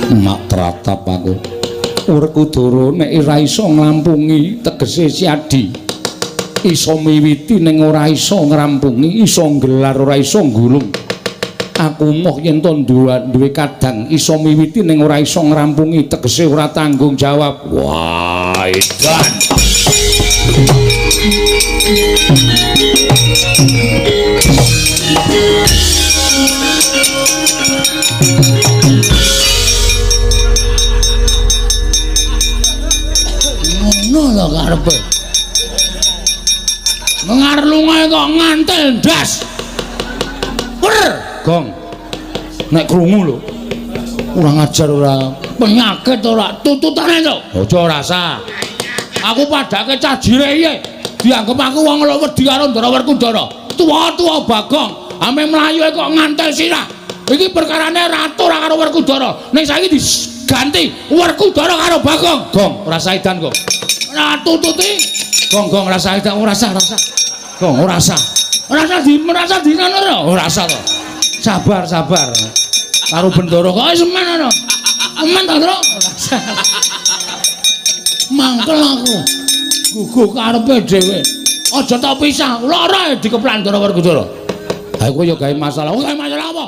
Mak tratap aku. Werkudara nek ora iso nglampungi tegese Siadi. Iso miwiti ning ora iso ngrampungi, iso nggelar ora iso nggulung. Aku moh yen to duwe kadang iso miwiti ning ora iso ngrampungi tegese ora tanggung jawab. Wah, edan. Ngono lho karepe. Ngarlungae kok ngantel ndas. Wer, gong. Nek krungu lho. Ora ngajar ora penyakit ora tututane to. Aja rasa. Aku padake cah jire iye. Dianggep aku wong lho wedi karo Ndara Werkudara. Tuwa-tuwa Bagong, ame mlayu kok ngantel sirah. Iki perkarane ratu ora karo Werkudara. Ning saiki diganti Werkudara karo Bagong. Gong, ora saidan kok. Ora tututi. Gong, gong ora saidan, ora sah, ora sah. Gong, ora sah. Ora sah di merasa di ngono ora sah to. Sabar, sabar. Karo Bendara kok wis men ngono. Men to, Tru? Ora sah. Mangkel aku. Guguh karepe dhewe. Aja tok pisah, lara dikeplan Ndara Werkudara. Ha kowe ya gawe masalah. Gawe masalah apa?